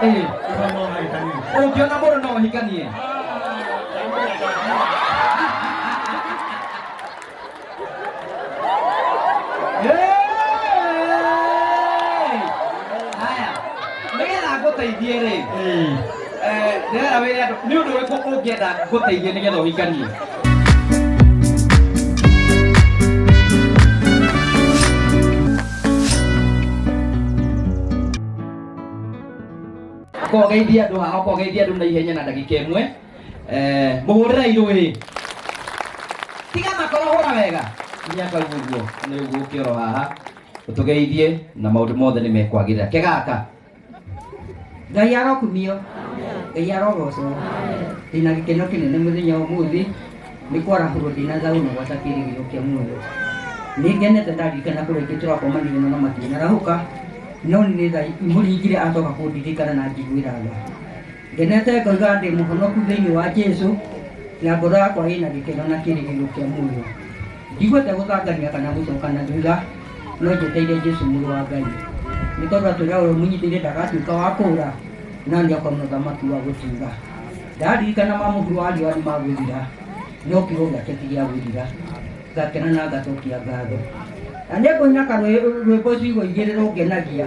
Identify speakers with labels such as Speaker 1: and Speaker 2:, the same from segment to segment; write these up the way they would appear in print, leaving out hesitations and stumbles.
Speaker 1: Ĩĩ. Ũngĩona mũndũ no ũhikanie. Hey! Haya, nĩgetha ngũteithie rĩ, ndĩrera wĩre andũ nĩ ũndũ ũrĩkũ ũngĩenda ngũteithie nĩgetha ũhikanie? Kogeithia andũ haha, ũkogeithia andũ na ihenya na ndagĩka ĩmwe. Mũhũrĩre irũĩ. Tiga makoro hũra wega. Nginya kau ũguo nĩ ũguo ũkĩoro haha. Ũtũgeithie na maũndũ mothe nĩ mekwagĩrĩra. Kegaka.
Speaker 2: Ngai arokumio, Ngai arogocwo. Ndĩna gĩkeno kĩnene mũthenya wa ũmũthĩ nĩ kwarahũrwo ndĩna thayũ na gwata kĩrĩgĩrĩro kĩa muoyo. Nĩ ngenete ndaririkana kũrĩa ingĩ tũrakomanire na matinarahũka, no nĩ tha imũringire acoka kũndirikana na njiguĩra tha. Ngenete ngoiga ndĩ mũhonoku thĩinĩ wa Jesu na ngoro yakwa ĩna gĩkeno na kĩrĩgĩrĩro kĩa muoyo. Ndigwete gũthangania kana gũcoka na thutha, no njeteire Jesu mũrũ wa Ngai. Nĩ tondũ atwĩra ũrĩa ũmũnyitĩrĩire ndagatuĩka wa kũũra, no nĩ akona ũthamaki wa gũtũũra. Ndaririkana ma mũhuro wa riũa nĩ magũthira, no kiugo gĩake ti gĩa gũthira. Ngakena na ngacokia ngatho. Na nĩ ngũina karwĩmbo ciugo igĩrĩ rũngenagia.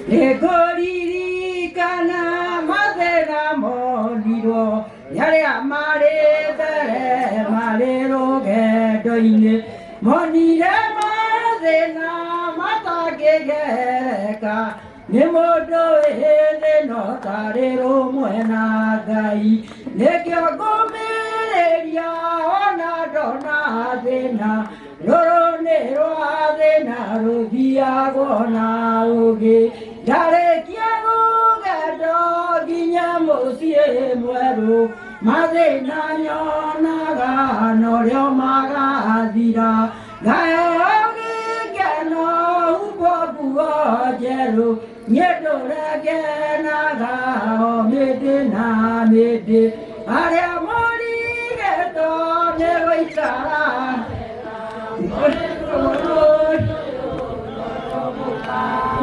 Speaker 2: Nĩ ngũririkana mathĩna monirwo nĩ arĩa marĩ mbere marĩ rũgendo-inĩ, monire mathĩna matangĩgereka nĩ mũndũ wĩ thĩna ũtarĩ rũmwe na Ngai. Nĩkĩo ngũmĩrĩria ona ndona thĩna, rũrũ nĩ rwa thĩna rũthiagwo na ũgĩ. Ndarĩkia rũgendo nginya mũciĩ mwerũ, mathĩna nyonaga norĩo magathira. Ngaheo gĩkeno humbwo nguo njerũ, niĩ ndũre ngenaga o mĩndĩ na mĩndĩ. Arĩa mũrigĩtwo nĩ gũikara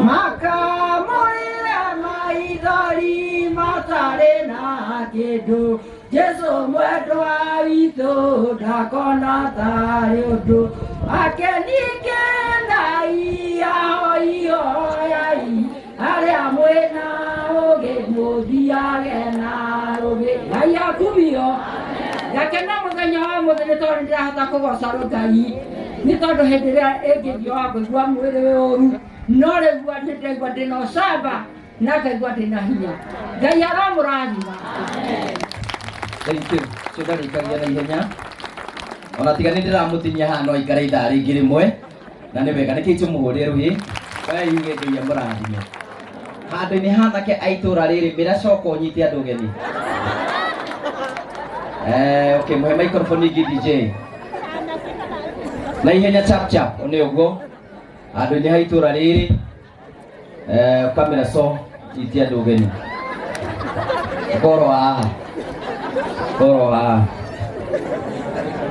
Speaker 2: makamũrĩra maithori matarĩ na kĩndũ. Jesu mwendwa witũ ndakona tarĩ ũndũ. Akeni kenai, ahoi hoyai, arĩa mwĩna ũgĩ mũthiage na rũgĩ. Ngai akumio. Ngakena mũthenya wa ũmũthĩ nĩ tondũ nĩndĩrahota kũgoca Ngai, nĩ tondũ hĩndĩ ĩrĩa ĩngĩ thiaga ngũigua mwĩrĩ wĩ ũru, no rĩu nĩndĩraigua ndĩna ũcamba na ngaigua ndĩna hinya. Ngai aromũrathima.
Speaker 1: Thank you. Cio ndarĩkagia na ihenya. Ona tiga nĩ ndĩramũtinia haha no aikare ithaa rĩngĩ rĩmwe. Na nĩ wega nĩkĩ tũmũhũrĩre rũhĩ. We yuge Ngai amũrathime. Handũ-inĩ hanake a itũra rĩrĩ mĩra coka ũnyite andũ ũgeni. Okay, mũhe microphone ingĩ DJ. Na ihenya chap chap nĩ ũguo. Handũ-inĩ ha itũra rĩrĩ kamera so itia andũ ũgeni. Koro haha. Koro haha.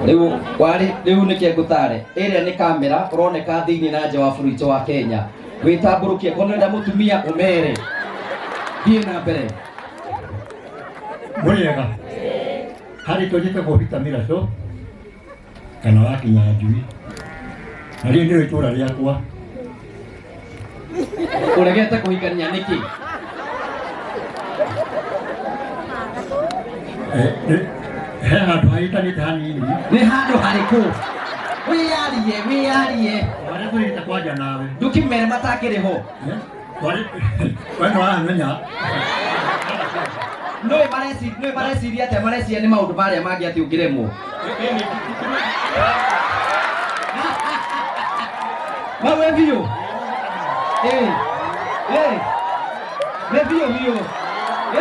Speaker 1: Rĩu warĩ rĩu nĩkĩo ngũtare. Ĩrĩa nĩ kamera ũroneka thĩinĩ na nja wa bũrũri wa Kenya. Wĩtambũrũkie korwo nĩũrenda mũtumia ũmere. Thiĩ na mbere.
Speaker 3: Mũrĩega harĩ tũnjĩtagwo Peter Miraco kana wa Kinyanjui, na rĩrĩ nĩrĩo itũra rĩakwa.
Speaker 1: Ũregete kũhikania nĩkĩ?
Speaker 3: He handũ hahĩtanĩte hanini.
Speaker 1: Nĩ handũ harĩkũ? Wĩyarie, wĩyarie.
Speaker 3: Harĩa tũrĩte kwanja nawe.
Speaker 1: Ndũkĩmere matakĩrĩ ho.
Speaker 3: We nĩ waramenya.
Speaker 1: Nũĩ mareciria, nũĩ mareciria atĩa? Mareciria nĩ maũndũ marĩa mangĩ atĩ ũngĩremwo. Mau ĩ biũ. Ĩ. Ĩ. Nĩ biũ biũ. Ĩ.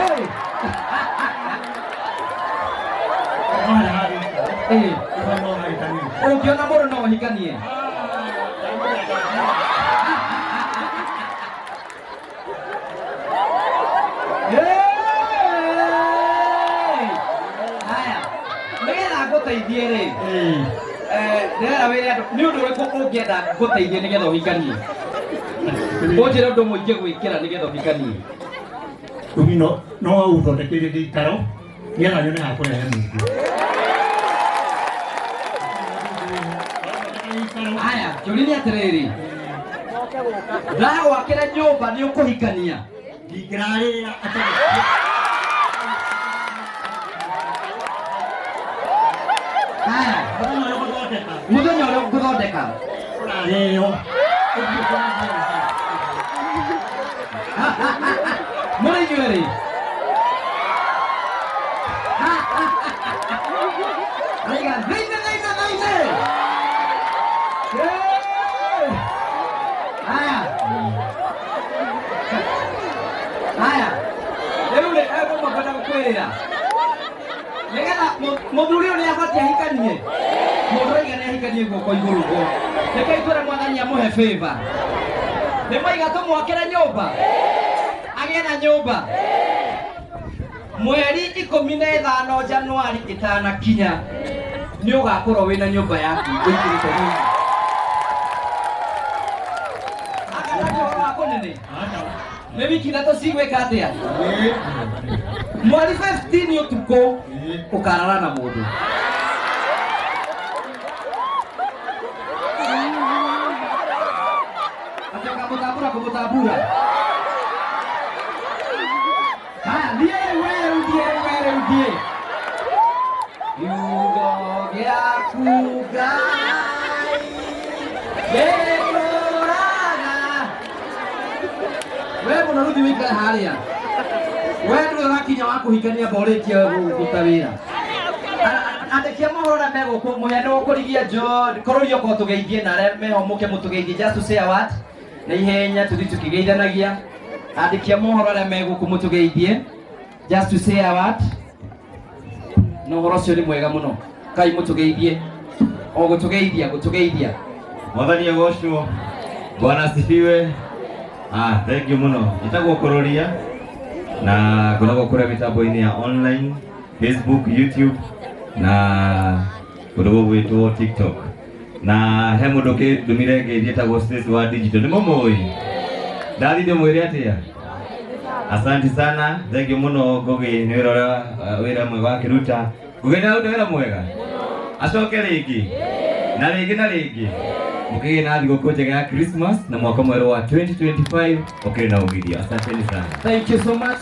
Speaker 1: Ĩ. Ũngĩona mũndũ no ũhikanie. Hey! Haya, nĩgetha ngũteithie rĩ, ndĩrera wĩre andũ nĩ ũndũ ũrĩkũ ũngĩenda ngũteithie nĩgetha ũhikanie? Ũnjĩre ũndũ ũmwe ingĩgwĩkĩra nĩgetha ũhikanie.
Speaker 3: Rũgi no no ũthondekeire gĩikaro nĩgetha nyone ha kũrehe mũndũ.
Speaker 1: Haya, kĩũria nĩ atĩrĩrĩ, ndagwakĩra nyũmba nĩ ũkũhikania?
Speaker 3: Ndingĩrarĩra atarĩ.
Speaker 1: Haya,
Speaker 3: Mũthenya ũrĩa ũgũthondeka.
Speaker 1: Mũthenya ũrĩa ngũthondeka.
Speaker 3: Ũrarĩo.
Speaker 1: Mũrĩ inyuerĩ. Araiga thĩinĩ thĩinĩ thĩinĩ. Hey! Haya. Haya. Rĩu rĩ, ũmwe ngwenda gũkwĩrĩra. Nĩgetha mũthuri ũyũ nĩabatiĩ ahikanie. Mũndũ ũraiga nĩahikanie guoko igũrũ ũguo. Rekei twĩre Mwathani amũhe favor. Nĩ mwaiga tũmwakĩre nyũmba. Agĩe na nyũmba. Mweri 15 Januari ĩtanakinya nĩ ũgakorwo wĩna nyũmba yaku ũingĩrĩte thĩinĩ. Anga ũhoro wa kũnene. Nĩ wiki ithatũ cigwĩka atĩa? Mweri 15 ũtukũ ũkarara na mũndũ. Atĩ ũkamũtambura kũmũtambura. Haya, thiĩ rĩu we rĩu thiĩ rĩu we rĩu thiĩ. Kiugo gĩaku Ngai gĩtũũraga. We mũno rĩu thiĩ ũikare harĩa. We ndũrĩ ũrakinya wa kũhikania amba ũrĩkie kũruta wĩra. Andĩki a mohoro arĩa me gũkũ mũhĩa nĩ gũkũrigia John kũrũria okorwo tũgeithie na arĩa meho mũke mũtũgeithie, just to say a word na ihenya tũthiĩ tũkĩgeithanagia. Andĩki a mohoro arĩa me gũkũ mũtũgeithie, just to say a word, na ũhoro ũcio nĩ mwega mũno. Kai mũtũgeithie o gũtũgeithia gũtũgeithia.
Speaker 4: Mwathani agocwo. Bwana asifiwe. Ah, thank you muno. Njĩtagwo Kũrũria na ngoragwo kũrĩa mĩtambo-inĩ ya online, Facebook, YouTube na kũndũ gũgwĩtwo TikTok. Na he mũndũ ũkĩndũmire ngeithi etagwo Stacy wa Digital. Nĩ mũmũĩ? Ndathiĩ ndĩmwĩre atĩa? Asante sana. Thank you muno Ngugi nĩ wĩra ũrĩa wĩra mwega wakĩruta. Ngugi nĩ aruta wĩra mwega. Acoke rĩngĩ na rĩngĩ na rĩngĩ. Mũkĩgĩe na thigũkũ njega ya Christmas na mwaka mwerũ wa 2025 ũkĩrĩ na umithio. Asanteni sana.
Speaker 1: Thank you so much.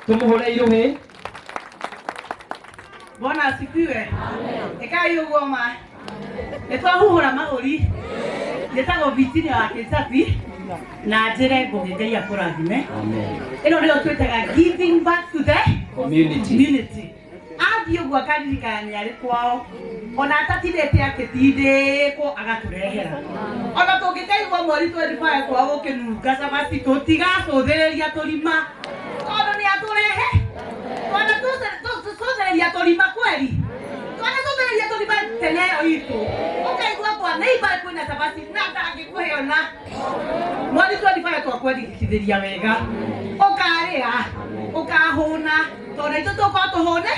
Speaker 1: Tumuhure iruhi.
Speaker 5: Bwana asifiwe. Ĩkai ũguo ma. Nĩ twahuhũra mahũri. Njĩtagwo Virginia wa Kĩncabi na njĩre Ngũgĩ Ngai akũrathime.
Speaker 1: Amen.
Speaker 5: Ĩno nĩyo twĩtaga giving back to the
Speaker 1: Community.
Speaker 5: community. Athiĩ ũguo akaririkana nĩ arĩ kwao ona atatindĩte akĩtindĩkwo agatũrehera. Ona tũngĩkaigua mweri 25 kwao gũkĩnunga cabaci tũtigacũthĩrĩria tũrima tondũ nĩ atũrehe. Twana tũcũthĩrĩria tũrima kweri. Twana tũcũthĩrĩria tũrima tene ĩyo itũ. Ũkaigua kwa neighbor kwĩna cabaci na ndangĩkũhe ona. Mweri 25 twakwendekithĩria wega. Ũkarĩa, ũkahũna, tondũ ithuĩ tũkorwo tũhũne.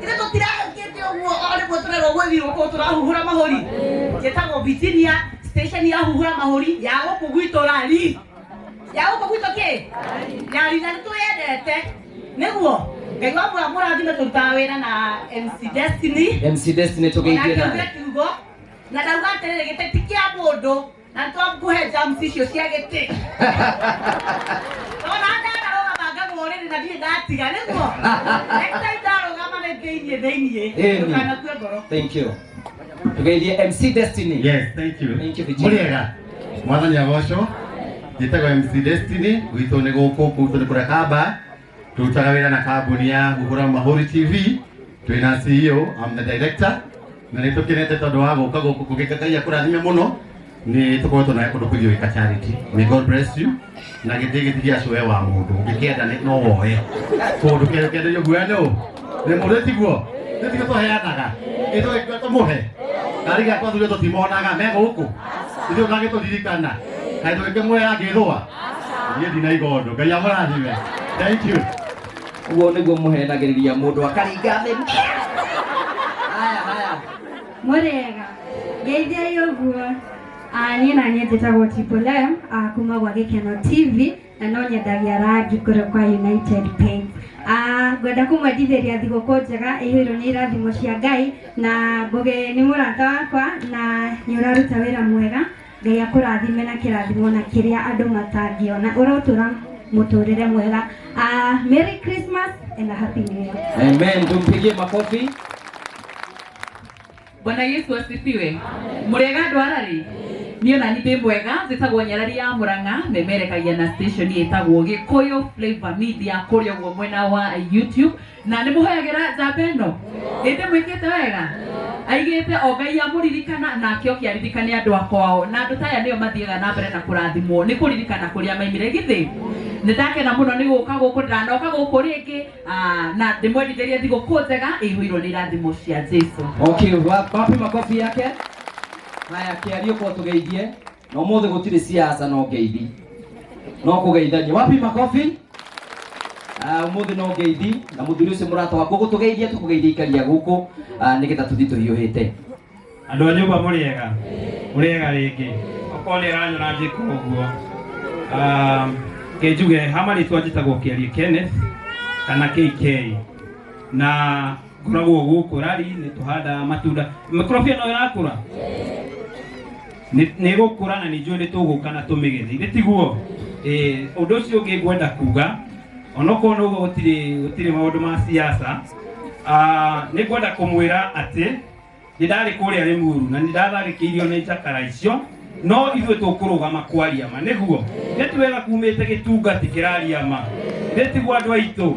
Speaker 5: Ithuĩ tũtirahĩkĩte ũguo o rĩmwe tũrerwo gwĩthiũrũrũka tũrahuhũra mahũri. Njĩtagwo Virginia, station ya huhũra mahũri ya gũkũ gwitũ Rari. Ya gũkũ gwitũ kĩ? Rari na nĩtwĩyendete. Nĩguo Ngai wa mũrathime tũrutaga wĩra na MC Destiny.
Speaker 1: MC Destiny tũgeithie
Speaker 5: Onake
Speaker 1: nawe.
Speaker 5: kiugo na ndauga atĩrĩrĩ gĩtĩ ti kĩa mũndũ na nĩtwakũhe jams icio cia gĩtĩ. Ona ndarũgama ngagwo rĩrĩ na ndirĩ ndatiga nĩguo. Next time ndarũgama nĩ thĩiniĩ thĩiniĩ.
Speaker 1: Ĩni.
Speaker 5: Ndũkanakue ngoro.
Speaker 1: Thank you. Tũgeithie MC Destiny.
Speaker 6: Yes, thank you.
Speaker 1: Thank you, Virginia.
Speaker 6: Mũrĩega. Mwathani agocwo. Njĩtagwo MC Destiny, gwitũ nĩ gũkũ, gwitũ nĩ kũrĩa Kamba. Tũrutaga wĩra na kambuni ya Huhũra Mahũri TV. Twĩna CEO, I'm the director. Na nĩ tũkenete tondũ wa gũka gũkũ kũngĩ Ngai akũrathime mũno. Nĩ tũkoretwo nawe kũndũ kũingĩ gwĩka charity. May God bless you. Na gĩtĩ gĩtirĩ gĩacũe wa mũndũ. Ũngĩkĩenda no woe. Kũndũ kĩenderio guoya nũ? Nĩ mũndũ tiguo? Nĩ tiguo tũheanaga. Ĩ tũgĩkua tũmũhe. Karĩ gakwa thuri tũtimonaga me gũkũ. Ithuĩ ũtangĩtũririkana. Kaĩ tũgĩkĩmũhe angĩthũa? Niĩ ndina igondo. Ngai amũrathime. Thank you.
Speaker 1: Ũguo nĩguo mũhenagĩrĩria mũndũ akaringa thĩ. Haya, haya.
Speaker 7: Mũrĩega. Ngeithiai ũguo. Niĩ na niĩ njĩtagwo Tipolem, kuma gwa Gĩkeno TV. Na no nyendagia rangi kũrĩa kwa United Paint. Ngwenda kũmwendithĩria thigũkũ njega ĩihũirwo nĩ irathimo cia Ngai, na Ngũgĩ nĩ mũrata wakwa na nĩ ũraruta wĩra mwega. Ngai akũrathime na kĩrathimo na kĩrĩa andũ matangĩona, ũrotũra mũtũrĩre mwega. Merry Christmas and a Happy New Year.
Speaker 1: Amen, tumpigie makofi.
Speaker 8: Bwana Yesu asifiwe. Mũrĩega andũ arari? Niĩ ona niĩ ndĩ mwega, njĩtagwo Nyarari ya Mũrang'a, memerekagia na station ĩtagwo Gĩkũyũ Flavor Media kũrĩa ũguo mwena wa YouTube, na nĩ mũhoyagĩra njamba ĩno. Ĩndĩ mwĩkĩte wega? Aigĩte o Ngai amũririkana nake oke aririkane andũ a kwao, na andũ ta aya nĩo mathiaga na mbere na kũrathimwo nĩ kũririkana kũrĩa maimire. Githĩ nĩ ndakena mũno nĩ gũka gũkũ, ndanoka gũkũ rĩngĩ. Na ndĩmwendithĩrie thigũkũ njega ĩihũirwo nĩ irathimo cia Jesu.
Speaker 1: Okay, wapi makofi yake? Haya, kĩario ko tũgeithie na ũmũthĩ gũtirĩ siasa no ngeithi, no kũgeithania. Wapi makofi? Ũmũthĩ no ngeithi na mũthuri ũcio mũrata wakwa gũtũgeithia, tũkũgeithia ikaria gũkũ, nĩgetha tũthiĩ tũhiũhĩte.
Speaker 9: Andũ a nyũmba mũrĩega, mũrĩega rĩngĩ, okorwo nĩ aranyona njĩka ũguo. Ke njuge ha marĩtwa njĩtagwo Kĩarie Kenneth kana KK, na ngoragwo gũkũ rari, nĩ tũhandaga matunda. Mĩkorobia no ĩrakũra, nĩ ĩgũkũra na nĩ njũĩ nĩ tũgũka na tũmĩgethe, ithe tiguo? Ũndũ ũcio ũngĩ ngwenda kuga, onokorwo nĩ ũguo gũtirĩ maũndũ ma siasa, nĩ ngwenda kũmwĩra atĩ nĩ ndarĩ kũrĩa Limuru na nĩ ndatharĩkĩirio nĩ njakara icio, no ithuĩ tũkũrũgama kwaria ma, nĩguo nĩ ti wega kumĩte gĩtungati kĩraria ma, nĩ tiguo andũ aitũ?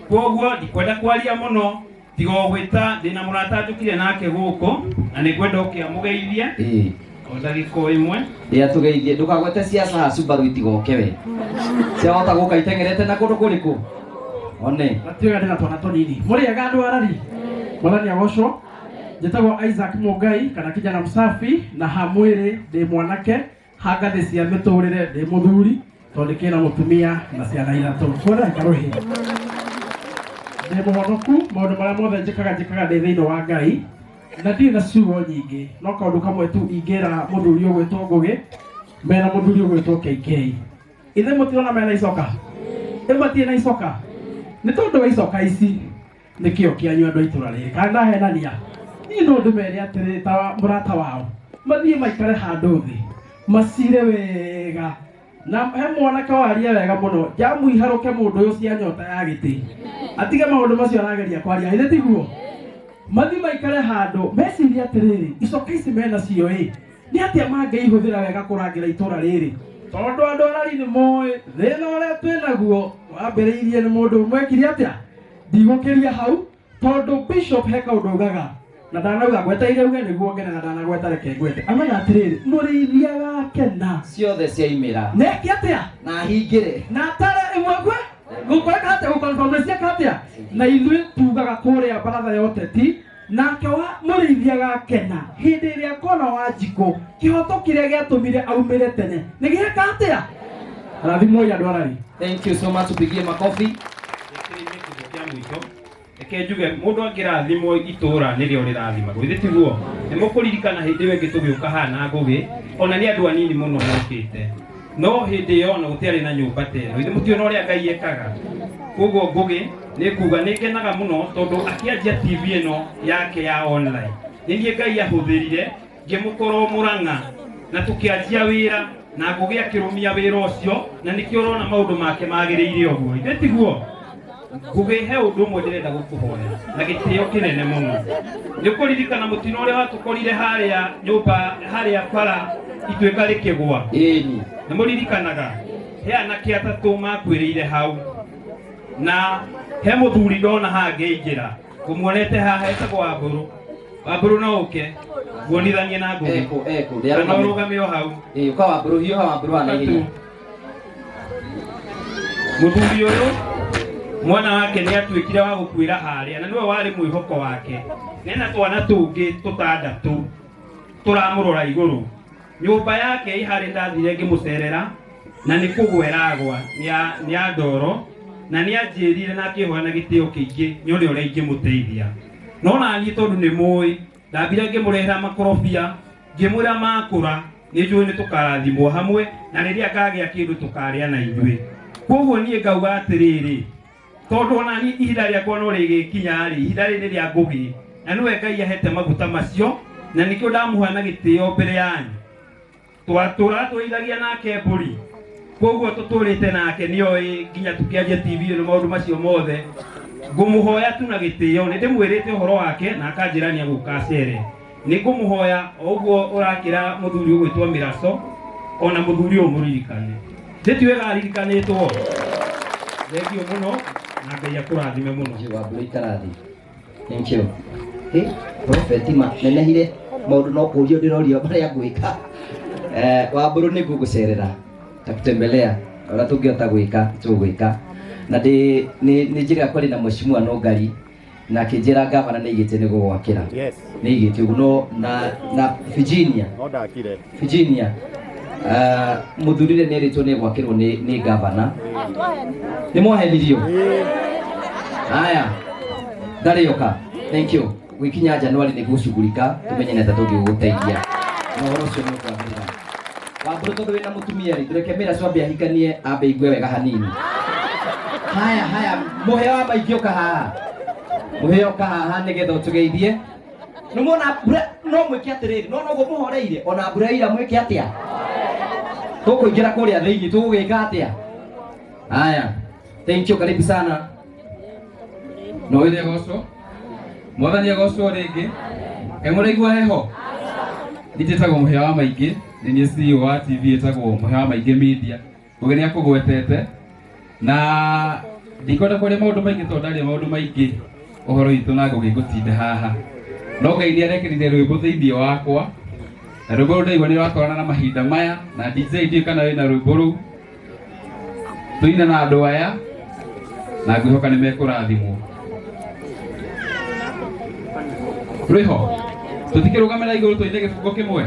Speaker 9: Koguo ndikwenda kwaria mũno, tiga o gwĩta ndĩna mũrata njũkire nake gũkũ na nĩ ngwenda ũke amũgeithie o ndagĩka o ĩmwe.
Speaker 1: Ĩ atũgeithie, ndũkagwete siasa haha, Subaru itigoke we. Ciahota gũka iteng'erete na kũndũ kũrĩkũ? One.
Speaker 10: Matiũĩ ndĩna twana tũnini. Mũrĩega andũ arari? Mwathani agocwo. Njĩtagwo Isaac Mũngai kana kijana msafi, na ha mwĩrĩ ndĩ mwanake, ha ngathĩ cia mĩtũrĩre ndĩ mũthuri tondũ ndĩkĩrĩ na mũtumia na ciana ithatũ. Kuona karũhĩ. Ndĩ mũhonoku, maũndũ marĩa mothe njĩkaga njĩkaga ndĩ thĩinĩ wa Ngai, na ndirĩ na ciugo nyingĩ, no kaũndũ kamwe tu ingĩra mũthuri ũgwĩtwo Ngũgĩ mena mũthuri ũgwĩtwo KK. Ithe mũtirona mena icoka? Ĩ matirĩ na icoka? Nĩ tondũ wa icoka ici nĩkĩo kĩanyu andũ a itũra rĩrĩ, kana ndahenania? Niĩ no ndĩmere atĩrĩrĩ, ta mũrata wao, mathiĩ maikare handũ thĩ macire wega, na he mwanake waria wega mũno, njamũiharũke mũndũ ũyũ cia nyota ya gĩtĩ, atige maũndũ macio arageria kwaria, ithe tiguo? Mathiĩ maikare handũ mecirie atĩrĩrĩ, icoka ici menacio ĩ nĩ atĩa mangĩihũthĩra wega kũrangĩra itũra rĩrĩ, tondũ andũ arari nĩ moĩ thĩna ũrĩa twĩ naguo wambĩrĩirie nĩ mũndũ ũmwe ekire atĩa. Ndigũkĩria hau tondũ bishop he kaũndũ augaga na ndanauga ngweteire uge nĩguo ngene, na ndanagweta reke ngwete. Augaga atĩrĩrĩ, mũrĩithi agakena
Speaker 1: ciothe ciaimĩra
Speaker 10: neke atĩa
Speaker 1: na ahingĩre
Speaker 10: na atare ĩmwe kwe gũkoreka atĩa gũkonfirm nĩ cieka atĩa. Na ithuĩ tugaga kũrĩa baratha ya ũteti, nake wa mũrĩithi agakena hĩndĩ ĩrĩa akona wa njikũ kĩhoto kĩrĩa gĩatũmire aumĩre tene nĩ gĩeka atĩa. Rathimoi andũ arari.
Speaker 1: Thank you so much, tupigie makofi.
Speaker 9: Reke njuge mũndũ angĩrathimwo itũra nĩrĩo rĩrathimagwo, ithe tiguo? Nĩ mũkũririkana hĩndĩ ĩyo ĩngĩ tũgĩũka haha na Ngũgĩ, ona nĩ andũ anini mũno mokĩte, no hĩndĩ ĩyo ona gũtiarĩ na nyũmba ta ĩno. Ithe mũtiũĩ ũrĩa Ngai ekaga. Koguo Ngũgĩ nĩ kuga nĩ ngenaga mũno tondũ akĩanjia TV ĩno yake ya online nĩ niĩ Ngai ahũthĩrire ngĩmũkorwo Mũrang'a na tũkĩanjia wĩra na Ngũgĩ akĩrũmia wĩra ũcio, na nĩkĩo ũrona maũndũ make magĩrĩire ũguo, ithe tiguo? Ngũgĩ, he ũndũ ũmwe ndĩrenda gũkũhoya na gĩtĩo kĩnene mũno. Nĩ ũkũririkana mũtino ũrĩa watũkorire harĩa nyũmba harĩa bara ituĩka rĩkĩgwa?
Speaker 1: Ĩni.
Speaker 9: Nĩ mũririkanaga? He anake atatũ makuĩrĩire hau, na he mũthuri ndona haha ngĩingĩra ngũmuonete haha etagwo Wambũrũ. Wambũrũ no ũke nguonithanie na Ngũgĩ.
Speaker 1: Eko, eko,
Speaker 9: Kana ũrũgame o hau.
Speaker 1: Ĩ, ũka Wambũrũ, hiũha Wambũrũ haha na ihenya.
Speaker 9: Mũthuri ũyũ mwana wake nĩ atuĩkire wa gũkuĩra harĩa, na nĩwe warĩ mwĩhoko wake. Nena twana tũngĩ tũtandatũ tũramũrora igũrũ. Nyũmba yake ĩ harĩa ndathire ngĩmũcerera, na nĩ kũgwa ĩragwa nĩ ya ndoro, na nĩ anjĩrire na akĩhoya na gĩtĩo kĩingĩ nyone ũrĩa ingĩmũteithia. No naniĩ tondũ nĩ mũĩ, ndambire ngĩmũrehera makorobia, ngĩmwĩra makũra Nĩ njũĩ nĩ tũkarathimwo hamwe na rĩrĩa ngagĩa kĩndũ tũkarĩa na ithuĩ. Koguo niĩ ngauga atĩrĩrĩ, tondũ ona niĩ ihinda rĩakwa no rĩgĩkinya rĩ, ihinda rĩrĩ nĩ rĩa Ngũgĩ na nĩwe Ngai ahete maguta macio, na nĩkĩo ndamũhoya na gĩtĩo mbere yanyu. Twatũraga tũrĩithagia nake mbũri, koguo tũtũrĩte nake nĩoĩ nginya tũkĩanjia TV ĩno maũndũ macio mothe. Ngũmũhoya tu na gĩtĩo, nĩ ndĩmwĩrĩte ũhoro wake na akanjĩra nĩ egũka acere. Nĩ ngũmũhoya o ũguo ũrakĩra mũthuri ũgwĩtwo Mĩraco, ona mũthuri ũyũ mũririkane. Ndĩti wega aririkanĩtwo. Thengiũ mũno na Ngai akũrathime mũno.
Speaker 1: Wambũrũ ikara thĩ. Thank you. Hey, prophet ma nenehire maundu no kurio ndirorio maria ngwika. Wambũrũ nĩ ngũgũcerera takutembelea ũrĩa tũngĩhota gwĩka tũgwĩka na ndĩ nĩ njĩrĩga kwaria na mheshimiwa Nũngari na akĩnjĩra gavana nĩ aigĩte nĩ gũgwakĩra.
Speaker 11: Yes.
Speaker 1: Nĩ aigĩte ũguo no na Virginia.
Speaker 11: No ndakire.
Speaker 1: Virginia. Mũthurire nĩ erĩtwo nĩ egwakĩrwo nĩ gavana. Nĩ mwahenirio? Haya. Ndarĩoka. Thank you. Gwikinya Januari nĩ gũcugurika tumenye nĩ atĩa tũngĩgũteithia. Na ũhoro ũcio nĩ ũkwagĩrĩra. Wambũrũ tondũ wĩna mũtumia rĩ, ndũreke Mĩracu ambe ahikanie ambe aigue wega hanini. Haya, haya, mũheo wa maingĩ ũka haha. Mũheo ũka haha nĩgetha ũtũgeithie. Nĩ muona mbura no mwĩke atĩrĩrĩ, no noguo mũhoreire, ona mbura ira mwĩke atĩa? Tũkũingĩra kũrĩa thĩinĩ, tũgũgĩka atĩa? Haya, thank you, karibu sana.
Speaker 12: No wĩre gocwo. Mwathani agocwo rĩngĩ. Kaĩ mũraigua heho? Niĩ njĩtagwo Mũhĩa wa Maingĩ, nĩ niĩ CEO wa TV ĩtagwo Mũhĩa wa Maingĩ Media. Ngũgĩ nĩ akũgwetete na ndikwenda kwaria maũndũ maingĩ tondũ ndaria maũndũ maingĩ ũhoro witũ na Ngũgĩ ngũtinda haha. No Ngai nĩ arekĩrire rwĩmbo thĩinĩ wakwa na rwĩmbo rũu ndaigua nĩ rũratwarana na mahinda maya na DJ ndiũĩ kana wĩna rwĩmbo rũu. Tũine na andũ aya na ngwĩhoka nĩ mekũrathimwo. Rwĩho tũtikĩrũgame na igũrũ tũine gĩbungo kĩmwe.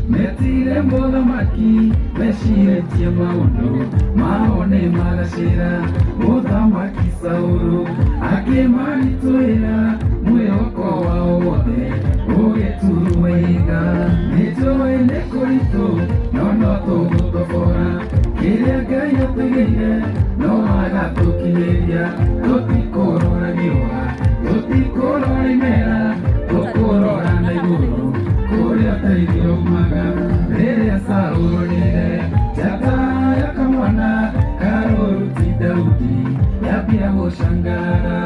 Speaker 13: Metire mũthamaki meciretie maũndũ mao nĩ magacĩra. Mũthamaki Saũlũ akĩmaritũhĩra mwĩhoko wao wothe ũgĩturwo ihiga. Nĩnjũĩ nĩ kũritũ no no tũgũtobora kĩrĩa Ngai atũigĩire no agatũkinyĩria. Tũtikũrora riũa, tũtikũrora imera, tũkũrora na igũrũ kũrĩa ũteithio umaga. Rĩrĩa Saũlũ onire njata ya kamwana karũũru ti Daudi yambia gũcangarara,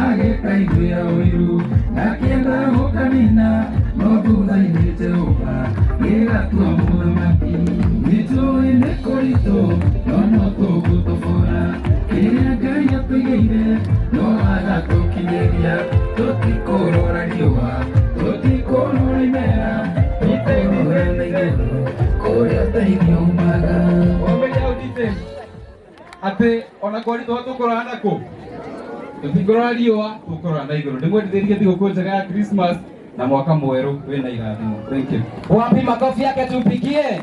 Speaker 13: agĩkaiguĩra ũiru na akĩenda gũkanina, no thutha-inĩ Jehova gĩgatua mũthamaki. Nĩnjũĩ nĩ kũritũ no no tũgũtobora kĩrĩa Ngai atũigĩire no agatũkinyĩria. Tũtikũrora riũa, tũtikũrora imera, tũkũrora na igũrũ kũrĩa ũteithio umaga.
Speaker 12: Wamenya hau DJ atĩ ona kwaritũha tũkũrora na kũ? Tũtikũrora riũa, tũkũrora na igũrũ. Ndĩmwendithĩrie thigũkũ njega ya Christmas na mwaka mwerũ wĩna irathimo. Thank you.
Speaker 1: Wapi makofi yake tumpigie?